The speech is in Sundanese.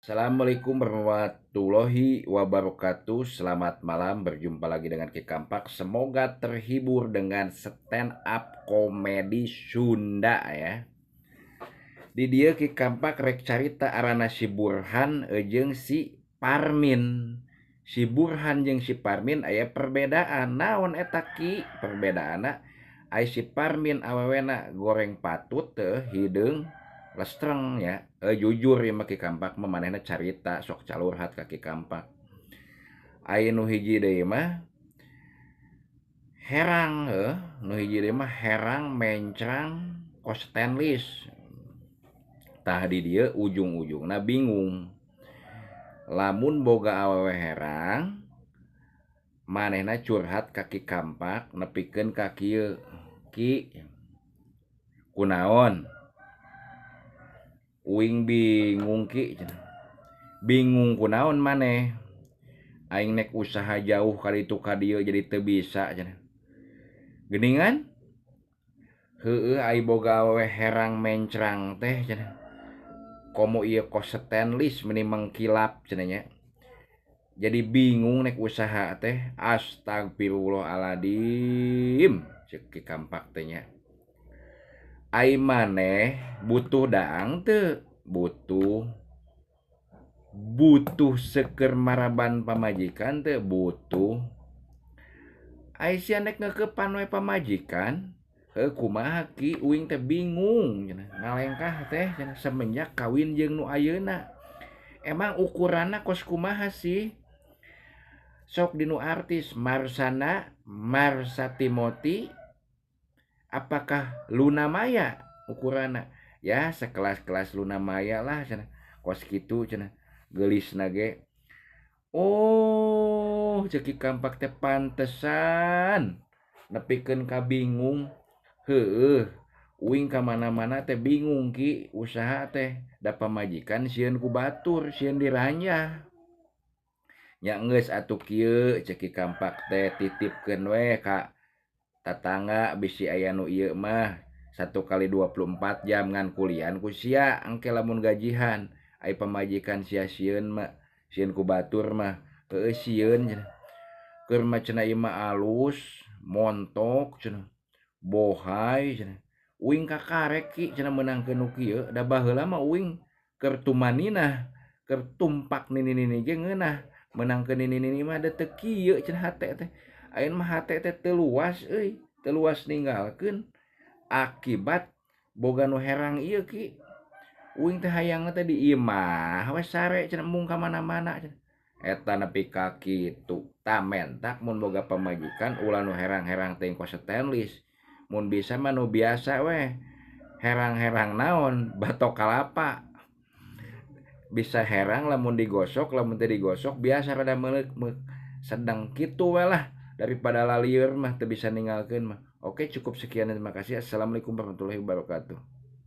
Assalamualaikum warahmatullahi wabarakatuh. Selamat malam, berjumpa lagi dengan Ki Kampak. Semoga terhibur dengan stand up komedi Sunda ya. Di dieu Ki Kampak rek carita arana si Burhan jeung si Parmin. Si Burhan jeung si Parmin aya perbedaan. Naon eta Ki? Perbedaanna ai si Parmin awewena goreng patut teh hideung lestreng ya. Jujur ya mah Ki Kampak mah manehna carita sok calurhat ka Ki Kampak. Ai nu hiji deui mah herang heuh, nu hiji deui mah herang mencrang kos stainless. Tah di dieu ujung-ujungna bingung. Lamun boga awewe herang manehna curhat ka Ki Kampak nepikeun ka kieu. Ki, kunaon? Uing bingung Ki cenah. Bingung kunaon maneh? Aing nek usaha jauh ka ditu ka dieu jadi teu bisa cenah. Geuningan? Heueuh ai boga awewe herang mencrang teh cenah. Komo ieu kos stainless meni mengkilap cenah nya. Jadi bingung nek usaha teh. Astagfirullahaladzim ceuk Ki Kampak teh nya. Ai maneh butuh daang teu? Butuh. Butuh seukeur maraban pamajikan teu? Butuh. Ai sia nek ngeukepan we pamajikan? Heuh kumaha Ki? Uing teh bingung cenah. Ngalengkah teh cenah semenjak kawin jeung nu ayeuna. Emang ukuranna kos kumaha sih? Sok dinu artis Marsana, Marsha Timothy, apakah Luna Maya ukuranna? Ya sekelas-kelas Luna Maya lah cenah. Kos kitu cenah. Geulisna ge. Oh, ceuk Ki Kampak teh pantesan nepikeun ka bingung. Heueuh, uing ka mana-mana teh bingung Ki, usaha teh da pamajikan sieun ku batur, sieun diranjah. Nya geus atuh kieu ceuk Ki Kampak teh titipkeun we ka tatangga bisi aya nu ieu mah 1 kali 24 jam ngan kulian ku sia engke lamun gajihan. Ai pamajikan sia sieun mah, sieun ku batur mah, heueuh sieun cenah. Keur mah cenah ieu mah alus, montok cenah, bohai cenah. Uing kakarek Ki cenah meunangkeun nu kieu, da baheula mah uing keur tumaninah, keur tumpak nini-nini ge ngeunah. Meunangkeun nini-nini mah da teu kieu cenah hate teh. Ayeuna mah hate teh teu luas euy, teu luas ninggalkeun akibat boga nu herang ieu Ki. Uing teh hayangna teh di imah we sare cenah embung ka mana-mana cenah. Eta nepi ka kitu. Tah mentak mun boga pamajikan ulah nu herang-herang teuing kos stainless. Mun bisa mah nu biasa we. Herang-herang naon? Batok kalapa. Bisa herang lamun digosok, lamun teu digosok biasa rada meuleuk-meuk. Sedang kitu we lah daripada lalieur mah teu bisa ninggalkeun mah. Oke, cukup sekian dan terima kasih. Assalamualaikum warahmatullahi wabarakatuh.